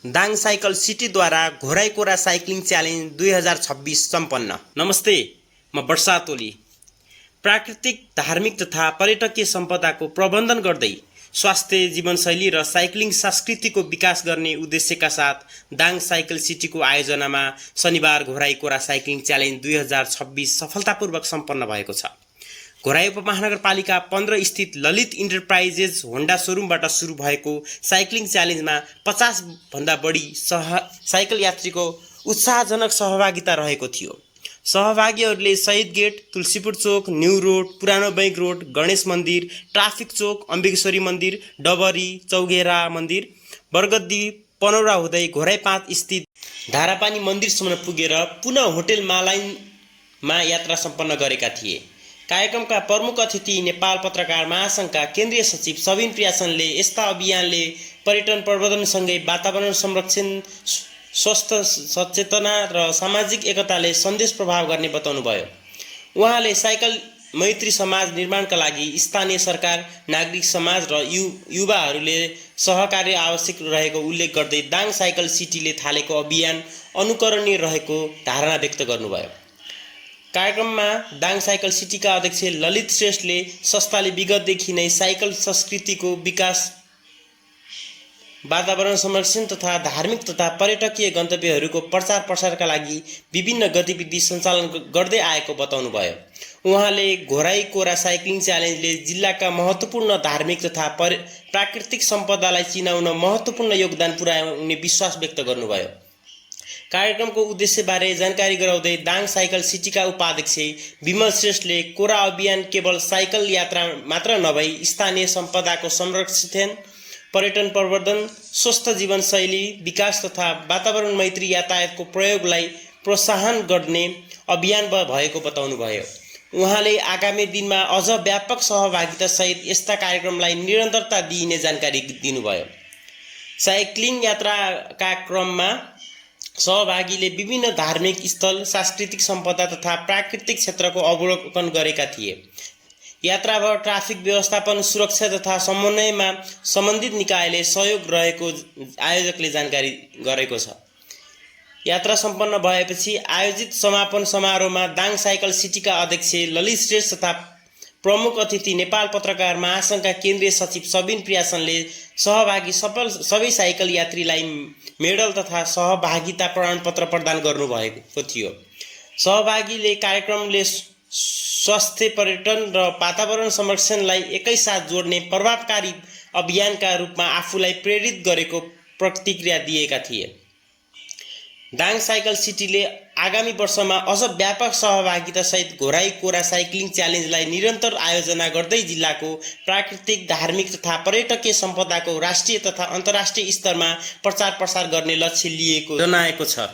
Dang cycle सिटीद्वारा घोराइकोरा cycling challenge 2026 सम्पन्न। नमस्ते, म वर्षा ओली। प्राकृतिक, धार्मिक तथा पर्यटकीय सम्पदाको प्रबन्धन गर्दै स्वास्थ्य जीवनशैली र साइक्लिङ संस्कृतिको विकास गर्ने उद्देश्यका साथ दाङ साइकल सिटीको आयोजनामा शनिबार घोराइकोरा साइक्लिङ च्यालेन्ज 2026 सफलतापूर्वक सम्पन्न भएको छ। घोराइ उपमहानगरपालिका 15 स्थित ललित इन्टरप्राइजेज होन्डा सोरुमबाट सुरु भएको साइक्लिङ च्यालेन्जमा 50 भन्दा बढी साइकल यात्रीको उत्साहजनक सहभागिता रहेको थियो। सहभागीहरूले शहीद गेट, तुलसीपुर चोक, न्यू रोड, पुरानो बैंक रोड, गणेश मन्दिर, ट्राफिक चोक, अम्बिकेश्वरी मन्दिर, डबरी, चौघेरा मन्दिर, बरगद्दी, पनौरा हुँदै घोराइ 5 स्थित धारापानी मन्दिरसम्म पुगेर पुनः होटल मालाइनमा यात्रा सम्पन्न गरेका थिए। कार्यक्रमका प्रमुख अतिथि नेपाल पत्रकार महासङ्घका केन्द्रीय सचिव सबिन प्रियासनले यस्ता अभियानले पर्यटन प्रवर्धनसँगै वातावरण संरक्षण, स्वस्थ सचेतना र सामाजिक एकताले सन्देश प्रभाव गर्ने बताउनुभयो। उहाँले साइकल मैत्री समाज निर्माणका लागि स्थानीय सरकार, नागरिक समाज र युवाहरूले सहकार्य आवश्यक रहेको उल्लेख गर्दै दाङ साइकल सिटीले थालेको अभियान अनुकरणीय रहेको धारणा व्यक्त गर्नुभयो। कार्यक्रममा दाङ साइकल सिटीका अध्यक्ष ललित श्रेष्ठले संस्थाले विगतदेखि नै साइकल संस्कृतिको विकास, वातावरण संरक्षण तथा धार्मिक तथा पर्यटकीय गन्तव्यहरूको प्रचार प्रसारका लागि विभिन्न गतिविधि सञ्चालन गर्दै आएको बताउनुभयो। उहाँले घोराइकोरा साइक्लिङ च्यालेन्जले जिल्लाका महत्त्वपूर्ण धार्मिक तथा प्राकृतिक सम्पदालाई चिनाउन महत्त्वपूर्ण योगदान पुर्याउने विश्वास व्यक्त गर्नुभयो। कार्यक्रमको उद्देश्यबारे जानकारी गराउँदै दाङ साइकल सिटीका उपाध्यक्ष विमल श्रेष्ठले कोरा अभियान केवल साइकल यात्रा मात्र नभई स्थानीय सम्पदाको संरक्षण, पर्यटन प्रवर्धन, स्वस्थ जीवनशैली विकास तथा वातावरण मैत्री यातायातको प्रयोगलाई प्रोत्साहन गर्ने अभियान भएको बताउनुभयो। उहाँले आगामी दिनमा अझ व्यापक सहभागितासहित यस्ता कार्यक्रमलाई निरन्तरता दिइने जानकारी दिनुभयो। साइक्लिङ यात्राका क्रममा सहभागीले विभिन्न धार्मिक स्थल, सांस्कृतिक सम्पदा तथा प्राकृतिक क्षेत्रको अवलोकन गरेका थिए। यात्राभर ट्राफिक व्यवस्थापन, सुरक्षा तथा समन्वयमा सम्बन्धित निकायले सहयोग रहेको आयोजकले जानकारी गरेको छ। यात्रा सम्पन्न भएपछि आयोजित समापन समारोहमा दाङ साइकल सिटीका अध्यक्ष ललित श्रेष्ठ तथा प्रमुख अतिथि नेपाल पत्रकार महासङ्घका केन्द्रीय सचिव सबिन प्रियासनले सहभागी सबै साइकल यात्रीलाई मेडल तथा सहभागिता प्रमाणपत्र प्रदान गर्नुभएको थियो। सहभागीले कार्यक्रमले स्वास्थ्य, पर्यटन र वातावरण संरक्षणलाई एकैसाथ जोड्ने प्रभावकारी अभियानका रूपमा आफूलाई प्रेरित गरेको प्रतिक्रिया दिएका थिए। दाङ साइकल सिटीले आगामी वर्षमा अझ व्यापक सहभागितासहित घोराइकोरा साइक्लिङ च्यालेन्जलाई निरन्तर आयोजना गर्दै जिल्लाको प्राकृतिक, धार्मिक तथा पर्यटकीय सम्पदाको राष्ट्रिय तथा अन्तर्राष्ट्रिय स्तरमा प्रचार प्रसार गर्ने लक्ष्य लिएको जनाएको छ।